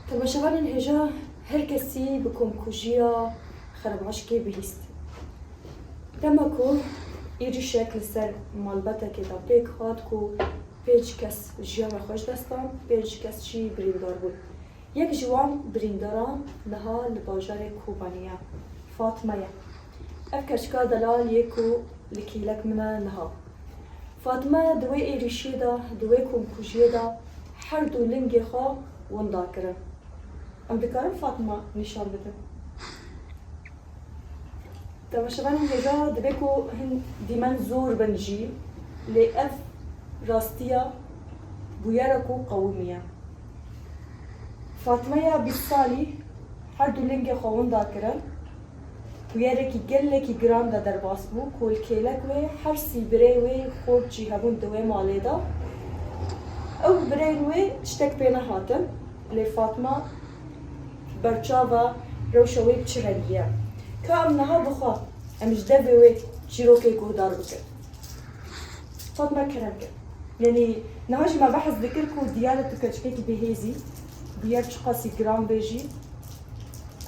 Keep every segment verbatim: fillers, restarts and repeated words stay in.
Temaşevanên hêja, her kesî bi komkujiya xereb eşkê bihîst. Dema ku êrîşek li ser malbetekê de pêk hat ku pênc kes jiyana xwe ji dest dan, pênc kes jî birîndar bûn. Yek ji wan birîndaran niha li bajarê Kobanê ye. Fatma ye. Ev keçika delal yê ku li kêlek min e niha. Fatma di wê êrîşiyê de, di wê komkujiyê de her du lingê xwe winda kirin. Em dikarin Fatma nîşan bidin? Temaşevanên hêja, dibe ku hin dîmen zor bin jî, lê ev rastiya bûyera ku qewimiye. Fatmeya bîst salî her du lingê xwe winda kirin. Bûyerekî gelekî giran de derbas bû ku li kêlek wê her sî birê wê xort jî hebûn di wê malê de. Ew birên wê tiştek pê nehatin, lê Fatma berçava rewşa wê bi çi rengî ye? Ka em niha bi xwe, em ji devê wê çîrokê guhdar bikin. Fatma kerem ke. Yanî niha jî me behs dikir ku diyar e tu keçikekî bihêzî, bûyer çiqasî giran bê jî,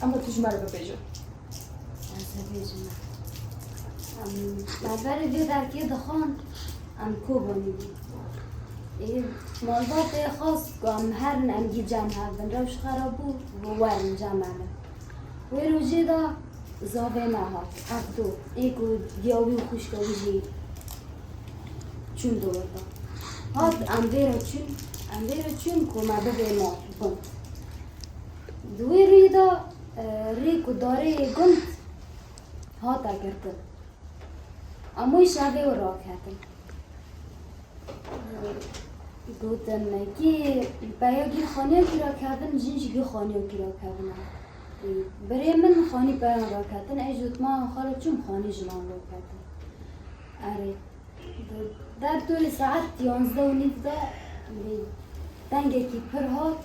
ema tu ji me re bibêje. Ez dibêjim. Em, me berê vê derkê dixwand, em Kobanî bûn. Ê, malbatê xwest ku em herin, em gî cem hev bin. Rewş xerab bû, got werin cem hev bin. Wê rojê de zavê me hat, hevdo, ê ku diya wî û xwişka wî jî çûn di wir de. Hat, em vê re çûn, em vê re çûn ku me bibê mal, gund. Di wê rûyê de, e, rê ku darê yê gund hate girtin. Em wê şevê wê raketin. Gotin, kê peya gî xaniyekî rakevin, jin jî gî xaniyekî rakevin. Birê min xanî peyan raketin, ez ji dotmama xwe re çûm xanî jinan raketin. Erê, di dertorê saet yanzdeh û nîv de dengekî pir hat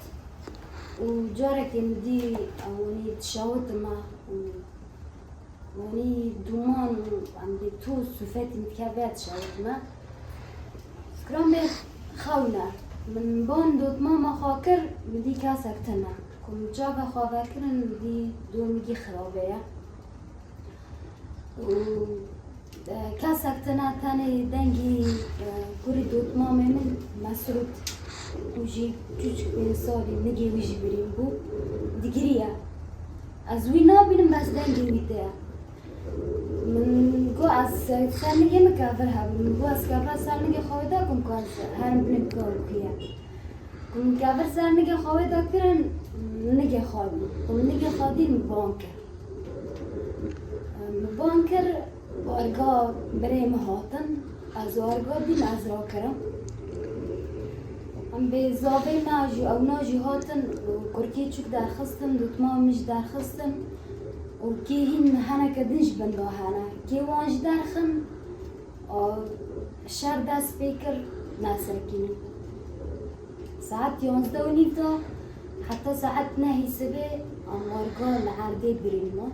û carekê min dî ewanî dişewitime û Wanî dûman û em bê toz sûfetî min dikeve dişewitime. Fikra me xewna. Min ban dotmama xwe kir, min dî kesek tune. Ku min çava xwe vekirin, min dî domîgî xirabe ye. Û, e, kesek tune tenê dengî, e, kurî dotmamê min Mesrûd û jî çûçik pênc salî nigê wî jî birîn bû. Digiriye. Ez wî nabînim, bes dengê wî tê ye. Min got, ez ser nigê min kevir hebû. Min got, ez kevir ser nigê xwe wê de kim ku ez herim binê bikevim kuye. Ku min kevir ser nigê xwe wê de kirin, nigê xwe dî. Ku min nigê xwe dî, min ban kir. Min ban kir, warga birê min hatin. Ez warga dîm, ez rakirim. Em bê zavê me jî, ewna jî hatin, kurkê çûk derxistin, dotma min jî derxistin. Û kê hîn heneke din ji bin de hene. Kê wan jî derxin, a, şer dest pê kir, nesekînî. Saet yanzdeh û nîv de heta saet nehî sibê, em warga li erdê birîn me.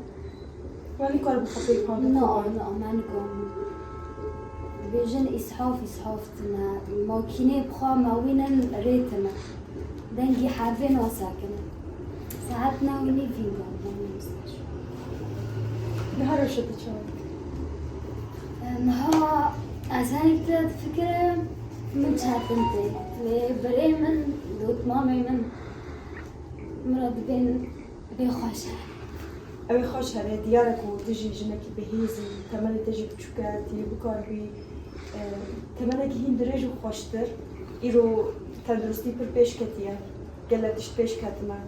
Wan nikar bi xwe pêk Na, na, me nikarin. Dibêjin îshaf, îshaf tune. Makînê bi xwe mewînin rê tune. Dengî herbê nasekinin. Saet neh û nîv vîngan bûn. Niha rewşa te çawa? Niha ez herî te difikirim, min çetin tê. Lê birê min, dotmamê min, min re dibên bê xweş e. Ew ê xweş here, diyar e ku tu jî jinekî bihêz î, temenê te jî biçûk e, tu yê bikaribî, e, temenekî hîn dirêj û xweştir. Îro tenduristî pir pêş ketiye, gelek tişt pêş ketime.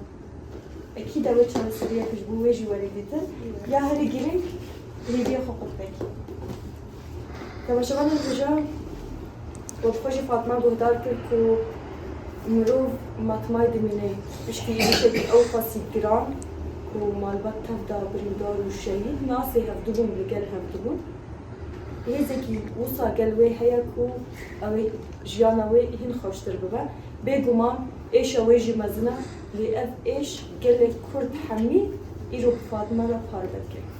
Ekî de wê çareseriyek ji bo wê jî werê dîtin. Ya herî girîng, hêviya xwe qut vekî. Temaşevanên hêja, we bi xwe jî Fatma guhdar kir ku mirov matmayî dimîne. Piştî êrişekî ew qasî giran ku malbat tev da birîndar û şehîd, nasê hevdibûn li gel hevdibûn. Hêzekî wisa gel wê heye ku ew ê jiyana wê hîn xweştir bibe. Bêguman êşa wê jî mezin e, lê ev êş gelek Kurd hemî îro bi Fatma re parve dike.